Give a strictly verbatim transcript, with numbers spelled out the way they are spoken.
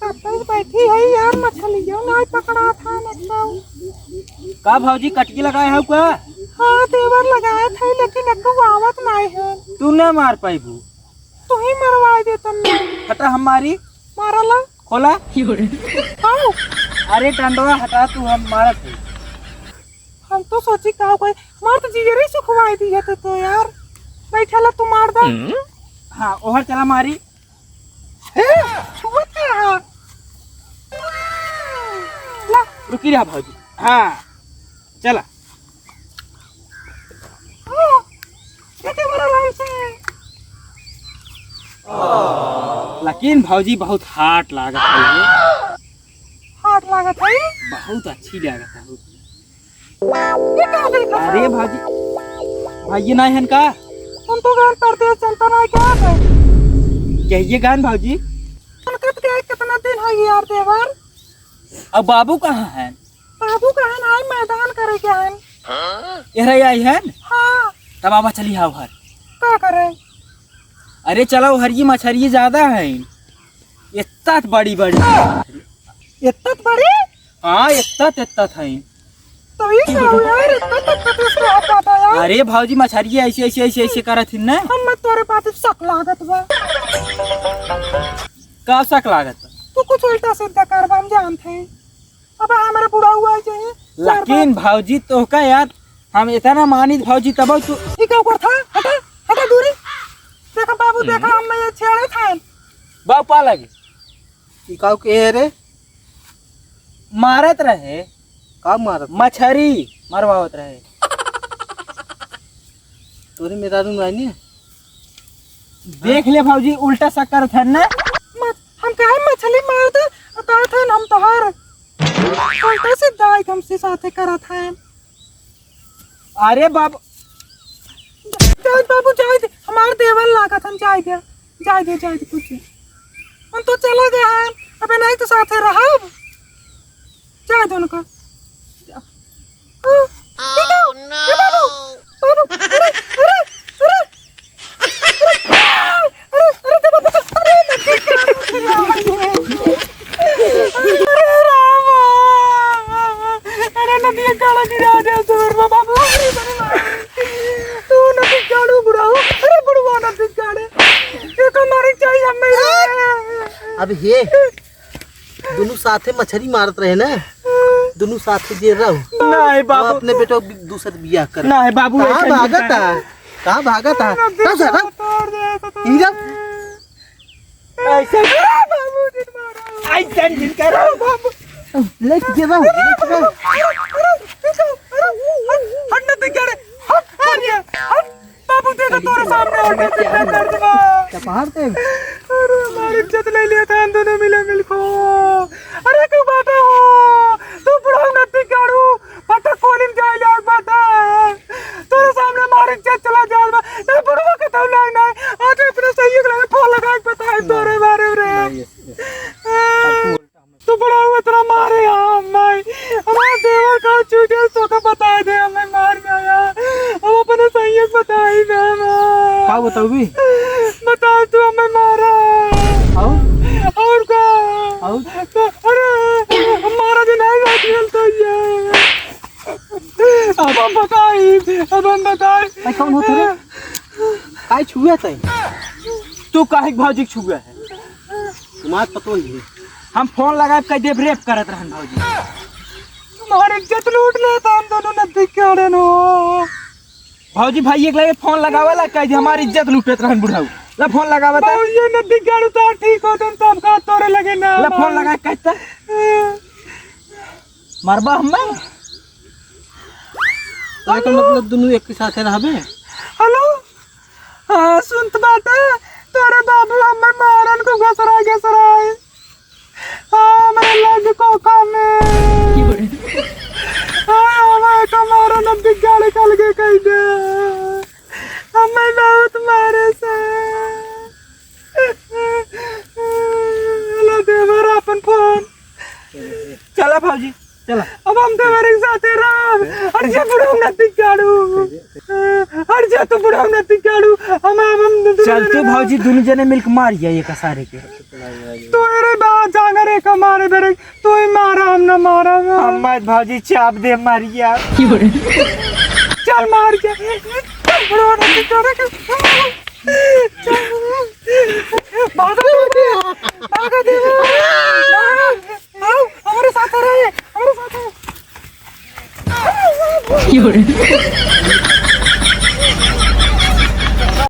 कब तक बैठी है यार, मछलियों नाहीं पकड़ात है न तो। का भौजी, कटकी लगाए हौ का? हाँ देवर, लगाए थे, लेकिन एको आवत नाहीं है। तू ना मार पाइबू। तू ही मरवाए दे तन्ने। हटा, हम मारी। मारला। खोला। आओ। अरे डंडवा हटा तू, हम मारत है। हम तो सोची का कोई, हमार तो जियरे सुखवाई दी है तू तो यार। बैठला तू मार दा। हाँ, ओहर चला मारी। हे, छुअत का है? ला। रुकी रहा भौजी। हाँ, चला। हाँ, देखे बड़ा आराम से। लेकिन भौजी बहुत hot लागत है ये। Hot लागत है? बहुत अच्छी लागत है। ये का देखा? अरे भौजी, भाई ये नाहीं हन का? हम तो गान परदेस जनता नाहीं का है? यही गान भौजी। उनका तो क्या, कितना दिन है यार देवर? अब बाबू कहाँ हैं? बाबू कहाँ हैं? आई मैदान करे के हैं। एहरे आई हैं? हाँ। तब आवा चली हाव हर। का करे? अरे चलो, हर ये मछरी ज्यादा है। इतना बड़ी बड़ी। इतना बड़ी? हाँ, इतना, इतना है। तो ये क्या हुआ यार? इतना तक तो इसको हाथ पाता यार। अरे भौजी, मछरी ऐसे, ऐसे, ऐसे, ऐसे करत हिन ना। हम मत तोरे बात शक लागत बा। का शक लागत बा? तू कुछ उल्टा सीधा करबा, हम जानत हैं। अब हमारे बुढ़ऊ आ जाए। लेकिन भौजी, तोहका यार, हम इतना मानित भौजी, तब तू ई का ऊपर था? हटा, हटा दूरी। देखा बाबू, हम्म। देखा, हम मैं ये छेड़े था। बाबू पा लगे। ई काऊ के है रे? मारत रहे। का मारत? मछरी मरवावत रहे। तोरे मेहरारू में आइने? देख ले भौजी, उल्टा शक करत है ना। मत, हम कहे मछली मार दे, कहत है हम तोहार उल्टा सीधा एकदम से साथे करत है। अरे बाबू। जाए बाबू, जाए दे, हमार देवर लागत हन, जाए दे, जाए दे, जाए दे, कुछ नहीं। हम तो चला गया है, अबे नहीं तो साथे रहब। जाए दे उनका। हाँ, ये बाबू, ये बाबू, अरे, अरे, अरे। अरे, अरे, देवा, देवा, अरे, अरे रामा, अरे नदिया गाड़ा गिरा दे तोर बाबू, अरे, अरे, तू नदी गाड़ू बुढ़ाऊ, अरे बुढ़वा नदी गाड़े, ये तो मारे चाहिए हमें। अब हे, दुनू साथे मछरी मारत रहे ना, दुनू साथे जे रहो। नहीं बाबू। अपने बेटा दूसर बियाह कर। नहीं बाबू, कहाँ भागत है? कहाँ भागत है? कहाँ से, हाँ? इधर। ऐसे बाबू, ऐसे जिन करो बाबू। लेके जे रहो, लेके जे रहो। हट, हट, हट, हट, हट। बाबू, देखा तोरे सामने और कैसे क्या दर्द बा। क्या पहाड़ थे? अरे, हमारी इज्जत ले लिया था हम दोनों मिले मिल को। अरे, क्यों बाटा हो? तू बुढ़ाऊ नदी गाड़ू, पटक कोलिम जाए ले बाटा। तोरे सामने हमारी इज्जत चला जाए बा। नहीं, बुढ़वा के तब लाग नहीं। आज अपने सही एक लगे फोन लगा के बताए तोरे बारे में रे। नहीं, yes, yes। अब तू तू बड़ा हुआ तेरा मारे यार, मैं। हमारा देवर का छूटे, तो का बताए दे, हमें मार गया। हम अपने सही बताई ना, माँ। का बताऊ बे? बता, तू हमें मारा। और? और का? और? तो, अरे, मारा जो नहीं बात खेलता ये। अब हम बताई, अब हम बताई। भाई, कौन होता रे? काहे छुए तै? तू काहे के भौजी के छुए है? तुम्हार पतो ही है। हम फोन लगाए कह देब रेप करत रहन भौजी। तुम्हार इज्जत लूट लेता हम दोनों नदी गाड़े नो। भौजी भाई एक लगे फोन लगावे ला कह दे हमार इज्जत लूटत रहन बुढ़ाऊ। ला फोन लगावे ता। बाबू ये नदी गाड़ू तो ठीक हो तुम तब का तोरे लगे ना ला फोन भाई। लगा कहता। मरबा हमें। तो एकर मतलब दुनू एक के साथे रहबे? हेलो। हाँ, सुनत बाटे, तोरे बाबू हमें मारन को घसरा घसराए। हाँ, हमरे लग कोखा में। हाँ, हमें तो मारन अब गाड़ी कल के कह दे। हमें बहुत मारे से। हेलो देवर, अपन फोन। चला भौजी, चला। अब हम देवर एक साथे रहब। हट जा बुढ़ऊ नदी गाड़ू। हट जा तू बुढ़ऊ नदी गाड़ू। हम, हम, हम चल तू भौजी, दोनों जने मिलके मार गया ये कसारे के। तो अरे बात जागर है, कमारे बेरे, तू ही मारा, हम ना मारा। हम मत भौजी, चाप दे, मार गया। चल मार के। भागो, भागो, भागो, भागो, हमारे साथ रहे, हमारे साथ रहे।